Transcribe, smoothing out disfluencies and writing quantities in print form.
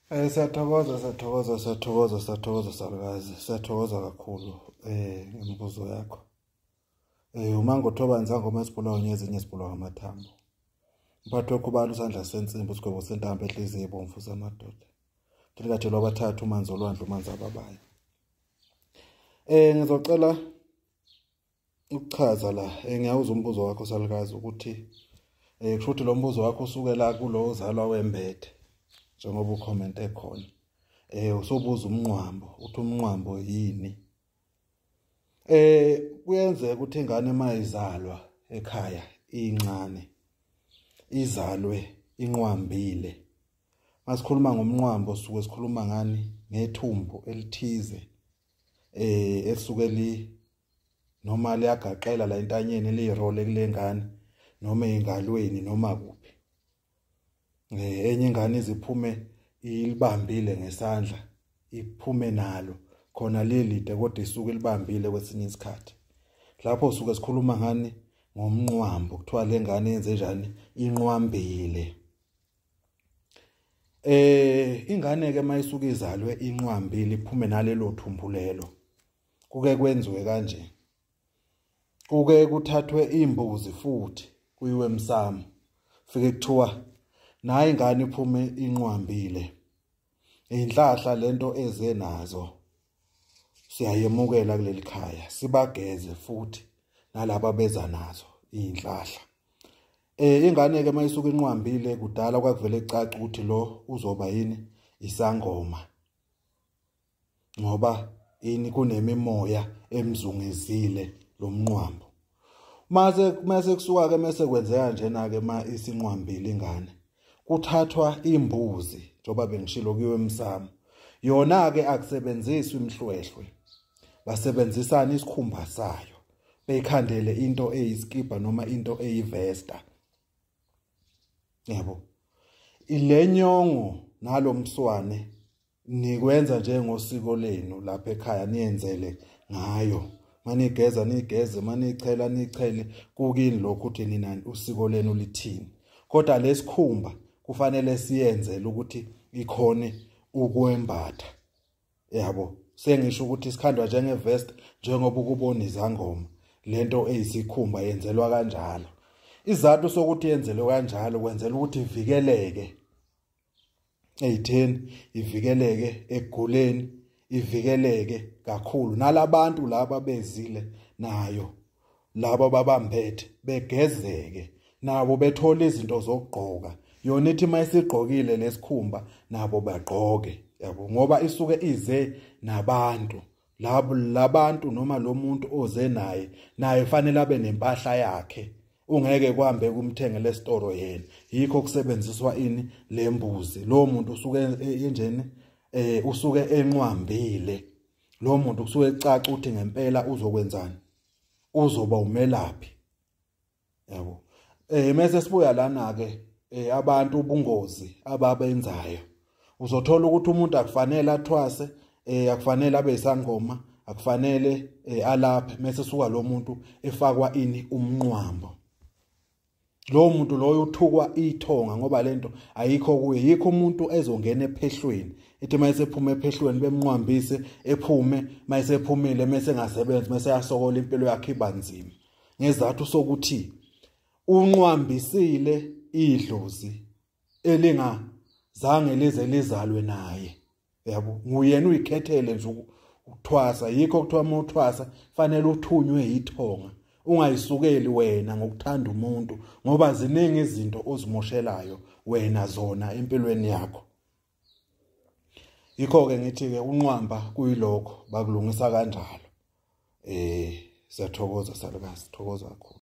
Siyathokoza, siyathokoza, siyathokoza, siyathokoza salukazi, siyathokoza kakhulu ngemibuzo yakho. Uma ngothoba nzangoma esibulawa nyezinye esibulawa amathambo. Mphathi wekhubalo usandla sensimbi usigwebo sentambo ehliziyo ebomvu zamadoda. Thilikatshelwa abathathu umanzi olwandle umanzi ababayo. Ngizocela ukuchaza la, ngiyawuza umbuzo wakho salukazi ukuthi kusho ukuthi lo mbuzo wakho usukela kulo ozalwa wembethe njengoba ucomment ekhona. Usobuza umnqwambo, uthi umnqwambo yini? Kuyenzeka ukuthi ingane mayizalwa ekhaya incane izalwe inqwambile. Masikhuluma ngomnqwambo suke sikhuluma ngani? Ngethumbu elithize esuke li noma liyagaqela la entanyeni liyirole kule ngane noma engalweni noma kuphi. Enye ingane iziphume ilibambile ngesandla iphume nalo khona lelide kodwa isuke ilibambile kwesinye isikhathi. Lapho suke sikhuluma ngani? Ngomnqwambo. Kuthiwa le ngane yenze njani? Inqwambile. Ingane ke mayisuke izalwe inqwambile iphume nalelo thumbu lelo, kuke kwenziwe kanje. Kuke kuthathwe imbuzi futhi kuyiwe emsamo, fike kuthiwa nayi ingane iphume inqwambile, inhlahla lento eze nazo siyayemukela kuleli khaya, sibageze futhi nalabo beza nazo inhlahla. Ingane ke mayisuka inqwambile kudala kwakuvele kucaca ukuthi lo uzoba yini? Isangoma, ngoba ini kunemimoya emzungezile lo mnqwambo. Mase kusuka ke mase kwenzeka njena ke ma isinqwambile ingane, kuthathwa imbuzi njengoba bengishilo kuyiwe emsamo. Yona ke akusebenziswa imhlwehlwe, basebenzisana isikhumba sayo beyikhandele into eyiskipa noma into eyivesta. Yebo, ilenyongo nalomswane nikwenza njengosiko lenu lapha ekhaya, niyenzele ngayo. Manigeza nigeze, manichela nichele, kukini lokho ukuthi nina usiko lenu lithini. Kodwa lesikhumba kufanele siyenzele ukuthi ikhone ukwembatha. Yabo, sengisho ukuthi sikhandwa njengevest njengoba ukubona izangoma, lento eyisikhumba yenzelwa kanjalo. Izathu sokuthi yenzelwe kanjalo kwenzela ukuthi ivikeleke eyitheni, ivikeleke ekuguleni, ivikeleke kakhulu. Nalabantu laba bezile nayo, laba babambethe begezeke nabo bethola izinto zokugqoka. Yona ithi mayisigqokile lesikhumba nabo bagqoke, yabo, ngoba isuke ize nabantu labo labantu noma lo muntu oze naye, naye fanele abe nempahla yakhe, ungeke kuhambe kumthengele esitoro yena. Yikho kusebenziswa ini? Lembuzi. Lo muntu usuke enjeni? Usuke enqwambile. Lo muntu kusuke ecaca ukuthi ngempela uzokwenzani, uzoba umelaphi. Yabo. Mase sibuya lana ke abantu ubungozi ababenzayo, uzothola ukuthi umuntu akufanele athwase, akufanele abe isangoma, akufanele alaphe. Mase suka lo muntu efakwa ini? Umnqwambo. Lo muntu loyo uthukwa ithonga ngoba lento ayikho kuye. Yikho umuntu ezongena ephehlweni, ithi mayisephuma ephehlweni bemnqwambise ephume, mayisephumile mase engasebenzi, mase yasokola impilo yakhe ibanzima, ngezathu sokuthi unqwambisile idlozi elingazange lize lizalwe naye. Yabo, nguyena uyikhethele nje ukuthwasa. Yikho kuthiwa uma uthwasa fanele uthunywe ithonga, ungayisukeli wena ngokuthanda umuntu, ngoba ziningi izinto ozimoshelayo wena zona empilweni yakho. Yikho ke ngithi ke unqwamba kuyilokho, bakulungisa kanjalo. Siyathokoza salukazi, thokoza kakhulu.